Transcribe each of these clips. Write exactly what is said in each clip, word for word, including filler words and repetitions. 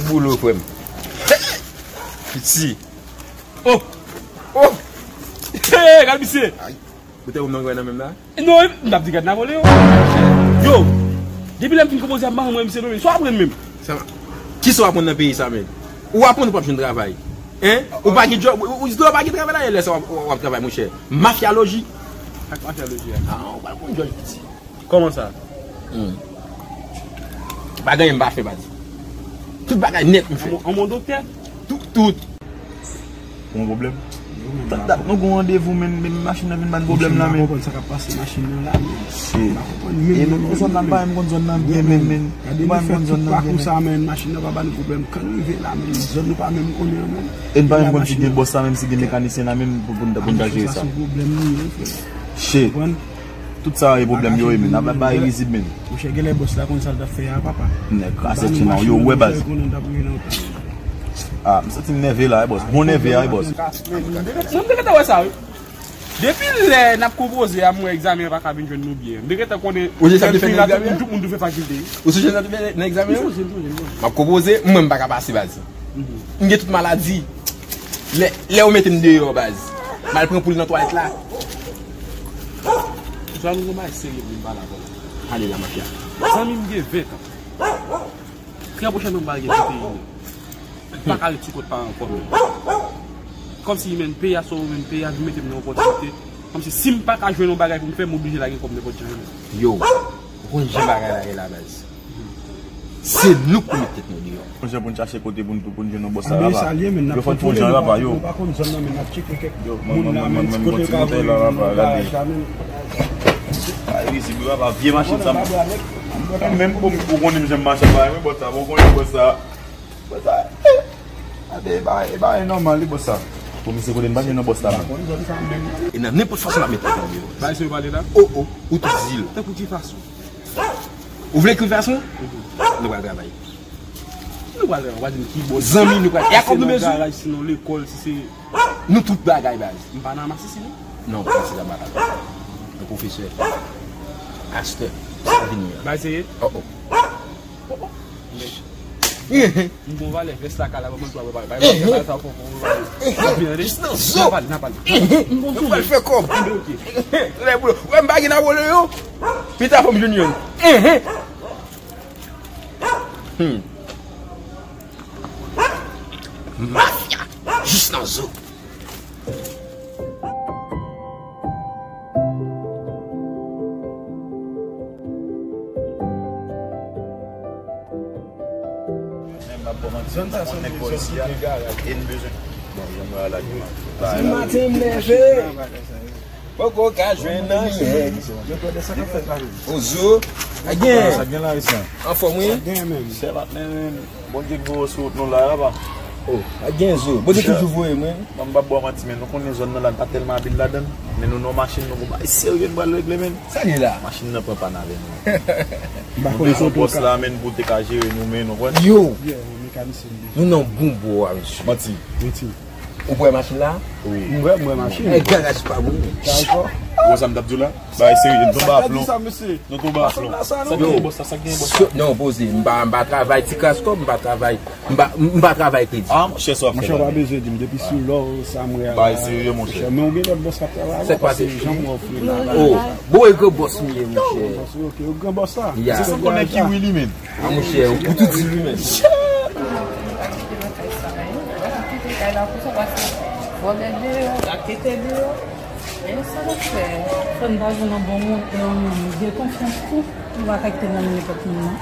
Boulo, frè m. Piti. Oh! Oh! Hey, gad misye! Ay. Ou te wè m nan gwen nan menm la? Non, m t ap di gad nan vole yo. Yo! Depi lè m fin konpoze a, m pa konn wè misye non, men sa w aprann menm? Sa, kisa w aprann nan peyi sa, menm? Ou aprann ou p ap jwenn travay. Hein? Ou pa gen djòb, ou, ou, ou di w pa gen travay la, e lè sa w ap, w ap travay, monchè. Mafyaloji. Ak mafyaloji a. Ah, ou pral konn djòl piti. Kòman sa? Hmm. Bagay m pa fè, pa di. Tout bagay nèt m fè. An mon, an mon doktè? Tout, tout. Gon pwoblèm? Dat, dat nou gon randevou, men, men machin nan vin ban pwoblèm la, men. M pa konprann sa k ap pase machin nan la, men. M pa konprann menm. E nou, nou zòn nan pa menm konn zòn nan byen, men, men. Nou pa menm konn zòn nan byen, men. Sa, men, machin nan pa ban nou pwoblèm. Kan nou rive la, men, zòn nou pa menm konnen an, men. E n pa menm konn si gen bòs la, menm si gen mekanisyen la, menm pou, pou n ta, pou n ta jere sa. Sa se pwoblèm nou ye, frè. Shit. Konprann? Tout sa e pwoblèm yo ye, men. N ap bay rizib, men. Monchè, genlè bòs la konn sa l t ap fè a, papa. Nèg kraze ti nan yo, wè baz. Ah, m santi m nève la, wi, bòs. Bon nève a, wi, bòs. Mwen, m te gentan wè sa, wi. Depi lè n ap konpoze a, m wè egzamen an pa ka vin jwenn nou byen. M te gentan konnen. Ou deja te fè nan egzamen an? Tout moun tou fè fakilte. Ou sonje nan egzamen an? M ap konpoze, mwen, m pa ka pase, baz. M gen tout maladi. Lè, lè yo mete m deyò, baz. M al pran poul nan twalèt la. Jwa nou gon bagay serye pou vin pale avè w. Ale la, mafya. Zanmi m gen ven tan. Trè pwochènman, m pral gen ti peyi. M pa ka ret sou kont pa ankò, menm. Kòmsi, menm, peyi a, se ou menm, peyi a vin mete m nan opòtinite. Kòmsi, si m pa ka jwenn yon bagay pou m fè, m oblije lage kò m nenpòt jan, menm. Yo, ou konn jan bagay la ye la, baz. Se nou k pou met tèt nou deyò. Monchè, pou n chache kote pou n, pou n jwenn yon bòs la, papa. Yo fò n fè yon jan, papa, yo. Nou pa konn zòn nan, men n ap tcheke kèk moun la, men ti kote yo ka voye moun nan garaj la, men. Ay, wi, se papa, vye machin sa, m menm pou m, ou konnen m janm mache, papa, men bòs sa, bon, konnen bòs sa. Bòs sa, eh, a, e ba, e ba, e nòmal, li, bòs sa. Pou misye konnen m pa jwenn yon bòs la, men. E nan nenpòt fason, n ap met tèt nou deyò. Bay se yo pale la? Oh, oh, ou tou di l. Tankou ki fason? Ou vle ki fason? Nou pral travay. Nou pral travay, ou pa di m ki bò. Zanmi, nou pral travay. E a kòb nou bezwen? Garaj, sinon lekòl, si se. Nou tout bagay, baz. M pa nan masisi, non? Non, masisi la, m pa la. Yon pwofesè. Pastè. Sa vini an. Bay serye? Oh, oh. Oh, oh. M gon valè vès la kay la, ban mwen twa, bay, bay, bay, bay sa, fò, fò, fò, bay. N ap vin, tande? Jis nan zo. N ap pale, n ap pale. M gon. Nou pral fè kòb. Anben, ok. Lè boulo. Wè, m pa gen nan wole yo. Pita fò m jwenn youn. Hmm. Mafya. Jis nan zo. Zòn sa se yon zòn ki gen garaj. Bon, jan mwen la, di maten m leve. Poko ka jwenn anyen. Ozo, a gen. Sa gen la, isi. Anfòm, wi. Sa gen menm. Chèf ap mennen. Bondye k voye w sou wout nou la, papa. Oh, a gen zo. Bondye toujou voye mwen. Mwen, m p ap ba w manti, men nou konnen zòn nan la, n pa tèlman abil ladan l. Men nou nan machin, nou gon bagay serye n pral regle, men. Sa gen la? Machin nan pran pann avè nou. Nou bezwen bòs la, men, pou te ka jere nou, men, nou konprann? Yo! Yeah, mekanisyen. Nou nan bon bò a, mesye. Manti. Manti. Ou wè machin la? Wi. M wè, m wè machin. E garaj pa bon. Sa ankò? Ou wè sa m t ap di w la? Bagay serye, nou tonbe a plon. Sa k di sa, mesye? Nou tonbe a plon. Sa k gen bòs la, sa k gen bòs la? Non, poze, m pa, m pa travay ti kras kòb, m pa travay, m pa, m pa travay kredi. Ah, monchè, sa w ap fè la. Monchè, w pa bezwen di m, depi sou lò, sa m wè a. Bagay serye, monchè. Men ou gen lòt bòs k ap travay avè w, paske jan m wè w fè la. Oh, bon, e gwo bòs m ye, monchè. Ok, ou gran bòs la. Ya. Se sa m konnen ki wi li menm. A monchè, ou tou di li menm. Kite kay la pou sa pase. Vòlè deyò, rakete deyò. E sa n ap fè? Fò n pa jwenn yon bon moun, yon moun de konfyans tou. Nou pa ka kite nan men nenpòt moun, non.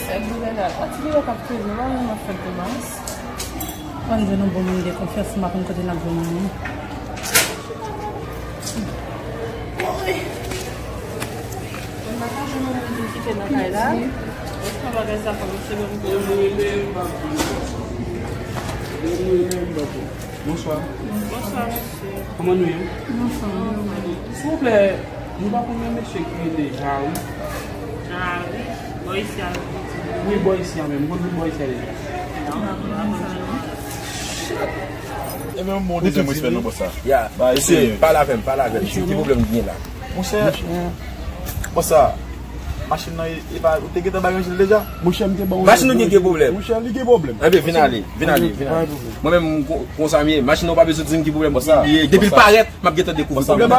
Sèl doulè la, pati doulè k ap touye nou, pa menm ap fè l tou mas. Fò n jwenn yon bon moun de konfyans, m pa konn kote n ap jwenn moun. Mwen pa ka jwenn yon moun pou kite nan kay la. Mwen pa bagay sa fò misye menm pou mwen. Bonswa. Bonswa, mesye. Kòman nou ye? Silvouplè, nou pa konn yon mesye ki rele Jari? Jari? Bò isi a. Wi, bò isi a menm. Mwen konn bò isi a deja. Non, mwen pa konn sa, non. Shit. E menm bon, dezyenm respè non, bòs la. Ya, mesye, pale avè m, pale avè m. Ki pwoblèm ki gen la? Monchè, bòs la, Machin nan, e, e pa, ou te gentan bay ranje l deja? Monchè, m te ban yon. Machin nou gen, gen pwoblèm. Monchè, li gen pwoblèm. Enben, vin ale, vin ale, vin ale. Mwen menm, m kon-, konsa m ye. Machin nan, ou pa bezwen di m ki pwoblèm, bòs la. Depi l parèt, m ap gentan dekouvri. Pa di m.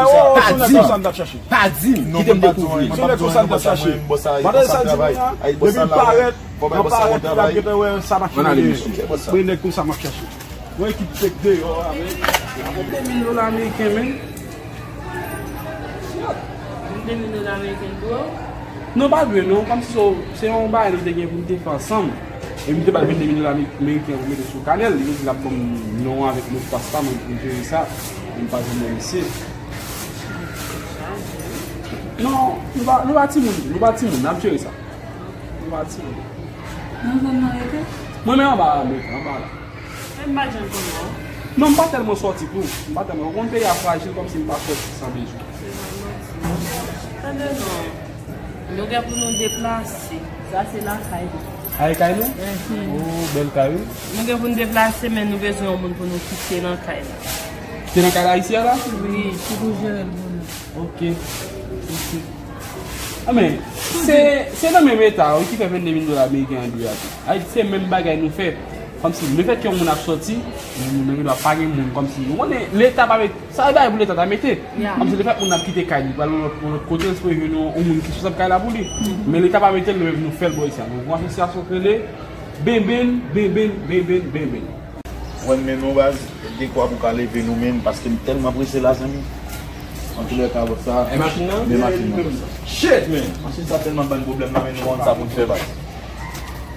Pa di m. Kite m dekouvri. Depi l parèt, nan parèt, m ap gentan wè sa machin nan ye. Mwen nèg konsa m ap chache. Yon ekip fake deyò a, men. Vennde mil dola ameriken, men. Vennde mil dola ameriken, bro. Non, pa dwe, non. Kòmsi se, se yon bagay nou te gen pou n te fè ansanm. E m te ba l vennde mil dola ameriken pou mete sou kanèl. Li di l ap ban m non avèk modpas pa, mwen pou m jere sa. E m pa janm wè misye. Non, nou pa, nou pa timoun, nou pa timoun, n ap jere sa. Nou pa timoun. Nan zòn nan rete? Mwen menm anba la, men, anba la. Men m pa janm konn non. Non, m pa tèlman sòti tou. M pa tèlman. Ou konn peyi a frajil kòmsi m pa sòti san bezwen. Se pa manti. Tande non. Nou gen pou nou deplase. Sa se lakay nou. A, e kay nou? Mhm. Oh, bèl kay, wi. Nou gen pou nou deplase, men nou bezwen yon moun pou nou kite nan kay la. Kite nan kay la isi a la? Wi. Ki pou jere l pou nou. Ok. Ok. A, men, se, se nan menm eta, wi, ki fè vennde mil dola ameriken an dwe a tou. Ayiti, se menm bagay nou fè. Kòmsi, lefètke yon moun ap sòti, nou menm nou pa gen moun, kòmsi, nou konnen, leta pa met, sa e bagay pou leta ta mete. Kòmsi, lefèt moun ap kite kay li, pral yon lòt, yon lòt kote, l sipoze jwenn yon, yon moun ki sou kay la pou li. Men leta pa mete l, nou menm nou fè l bò isi a. Nou gen yon asosyasyon ki rele Benben, Benben, Benben, Benben. Ou wè m menm non baz, dekwa pou ka leve nou menm, paske m tèlman prese la, zanmi. Antoulèka, bòs sa. E machin nan? Men machin nan, bòs sa. Shit, man! Machin sa tèlman ban n pwoblèm la, men nou pa konn sa pou n fè, baz.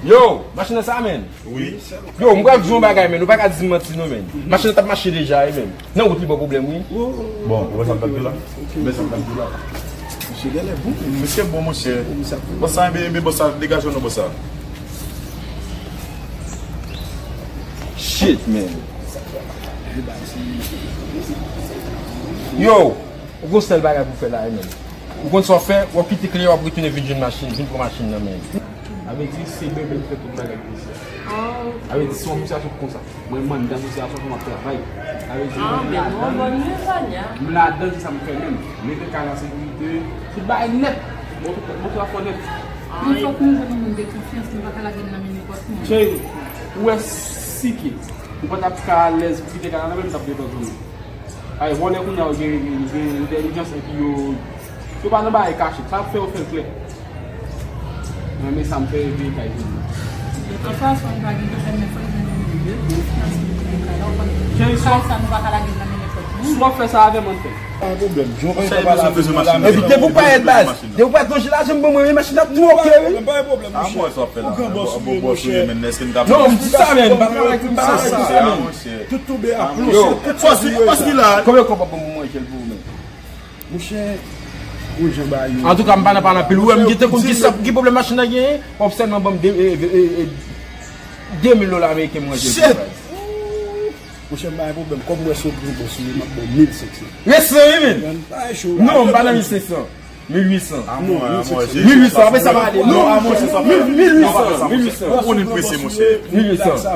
Yo, machin nan sa, man? Wi. Yo, m pral di w yon bagay, man. Ou pa ka di m manti, non, man. Machin nan t ap mache deja, wi, man. Nan wout li ban pwoblèm, wi. Bon, ou wè sa m t ap di w la? Ou wè sa m t ap di w la? Misye genlè bon. Misye bon, monchè. Bòs sa, enben, enben, bòs sa, degaje w non, bòs sa. Shit, man. Yo, ou gon sèl bagay pou fè la, man. Ou konn sa w fè, w ap kite kle a, w ap retounen vin jwenn machin, vin pran machin nan, man. Sa vle di se Benben ki fè tout bagay ki isi a. Sa vle di se yon asosyasyon konsa. Mwen, m anndan asosyasyon pou m ap travay. Sa vle di mwen ladan, m ladan, se sa m fè menm. Mete kay an sekirite, tout bagay nèt. Bon, tout, bon, tout afè nèt. Men fòk nou jwenn yon moun de konfyans, nou pa ka lage l nan men nenpòt moun. Cheri, ou wè si ke ou pa t ap ka alèz pou kite kay la, nan men m t ap depann pou nou. Ay, vòlè kounye a yo gen, gen entèlijans epi yo, yo pa nan bagay kache. Sa ap fè yo fè l klè. Mwen renmen sa m fè epi kay vini. De tout fason, li pa gen pwoblèm, men fò l jwenn yon moun de konfyans pou l kite kay la. Ou konn kay sa, nou pa ka lage l nan men nenpòt moun. Si w ap fè sa avè m, ann fè l. Pa gen pwoblèm. Jan w pa pale avè m la. Epi depi w parèt baz, depi w parèt nan jila, jan m ban mwen, men machin ap tou oke, wi. Pa gen pwoblèm, monchè. Ou gran bòs ou ye, monchè. Non, m di sa, men, m pa travay pou sa, men. Tout toube a plis. Yo, tout sa ki la. Konbyen kòb w ap ban m pou manje l pou ou menm? Monchè, ou jan ba yo. Antouka, m pa nan pale anpil. Ou wè m gentan konn ki sa, ki pwoblèm machin nan genyen? W ap sèlman ban m de, e, e, e, de mil dola ameriken manje l pou baz. Monchè, m pa gen pwoblèm. Kòm m wè se yon gwo bòs ou ye, m ap ba w mil senk san. Res lan, wi, men. Non, m pa nan mil senk san. Mil uit san. Mil uit san, apre sa m ale. Non, mil uit san, mil uit san. Ou konnen prese, monchè. Mil uit san.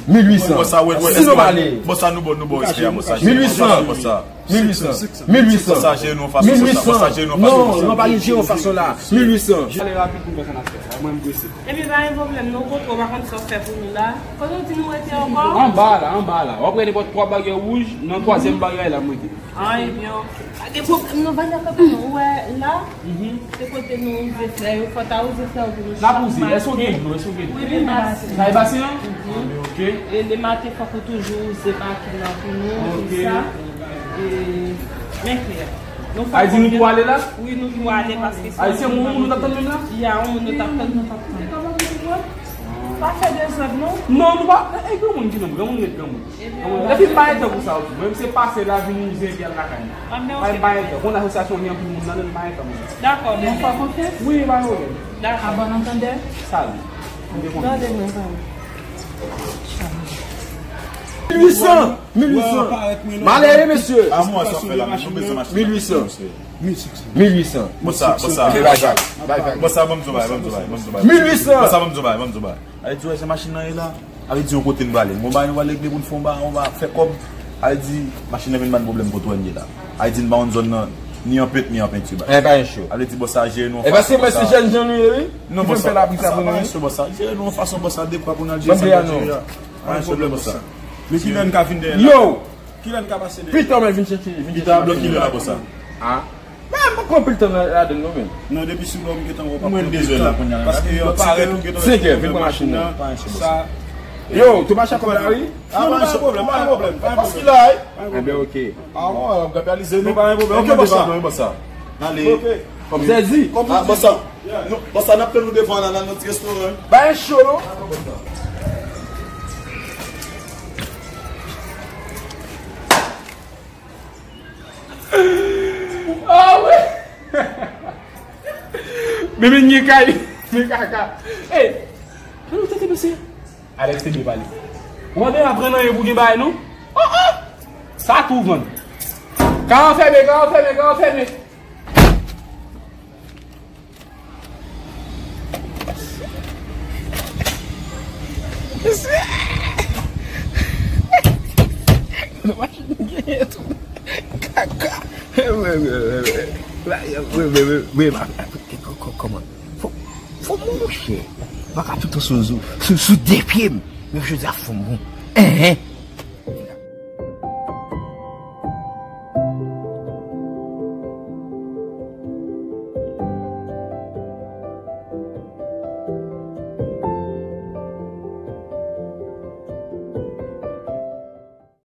Mil uit san. Si nou pa ale. Bòs sa nou bon, nou bon respè a, bòs sa. Mil uit san. Mil uit san. Mil uit san. Mil uit san. Non, non, pa gen jere yon fason la. Mil uit san. Ale rapid pou m fè sa n ap fè. Mwen, m prese. Epi pa gen pwoblèm, non, kote w pa konn sa w fè pou nou la. Kote w di nou rete ankò? Anba la, anba la. W ap wè nenpòt twa baryè wouj, nan twazyèm baryè la m rete. Ah, ebyen, ok. Pa gen pwoblèm, non, Vanya, kanpe non. Ou wè la, se kote nou wouze flè yo, fò ta wouze flè yo pou nou chak maten. N ap wouze. Èske w gen dlo? Èske w gen dlo? Wi, men basen. Sa e basen an? Mhm. Ok. E lematen, fòk ou toujou wouze pakin nan pou nou, tout sa. E, men klè. Ay di nou pou ale la? Wi, nou pou ale, paske se yon moun nou t ap tann menm la? Ya, yon moun nou t ap tann, nou t ap tann. Pa fè dezòd, non. Non, nou pa, e, e, granmoun ki nonm, granmoun ret granmoun. Epi m pa gen tan pou sa, wi. Mwen, se pase la, vin wouze, epi al lakay mwen. Ay, m pa gen tan. Konn asosyasyon gen anpil moun nan, men m pa gen tan, mwen. Dakò, men fè konfyans. Wi, pa gen pwoblèm. Dakò. A bon antandè. Salut. M te konn. Tande mwen, tande. Mil uit san! Mil uit san! Malere, mesye! Mil uit san! Mil uit san! Mil uit san! Mil uit san! Mil uit san! Mil uit san! Mil uit san! Mil uit san! Mil uit san! Sa vle di, wè, se machin nan ye la. Sa vle di, yon kote n prale. Bon, bagay nou pral regle pou n fè yon bagay, yon bagay, fè kòb. Sa vle di, machin nan vin ban n pwoblèm kote w ye la. Sa vle di, n pa konn zòn nan. Ni an pent, ni an penti, bòs. E pa yon cho. Sa vle di, bòs, sa jere nou yon fason, bòs, se jèn jan nou ye, wi. Non, bòs, sa pa yon cho, bòs, sa jere nou yon fason, bòs, sa dekwa pou n al jere sa nan Nigeria. Pa yon pwoblèm, bòs. Men kilè n ka vin dèyè la? Yo! Kilè n ka pase dèyè? Pita, mwen vin chèche, vin chèche. Pita, kilè la, bòs, sa? Ah. Mwen, mwen pran pil tan nan ladann non, men. Non, depi sou lòm gentan wè w pa pran pil tan. Mwen bezwen la kounye a. Paske yo parèt ou gentan senk è, vin pran machin nan. Sa. Yo, tou machin kòb la, wi. Ah, pa yon pwoblèm, pa yon pwoblèm, pa yon pwoblèm. Paske la, wi. Enben, ok. Ah, w ap kapitalize nou. Pa yon pwoblèm. Ok, bòs, sa. Bòs, sa. Ale. Ok. Kòm sèzi. Ah, bòs, sa. Nou, bòs, sa, n ap tann nou devan la, nan ti restoran. Ba yon cho, non? Ah, wi. Bebe, nye kay. Nye kaka. Ey, nou tete mesye. Alex, se byen pale. Ou ap aprann anyen pou gen bagay, non? Oh, oh! Sa tou vann. Ka anfèmen, ka anfèmen, ka anfèmen. Kaka. Kòman? Fò, fò monchè. Pa ka toutan sou, sou, sou, sou de pye m. Men jodi a fò m bon. Enhen.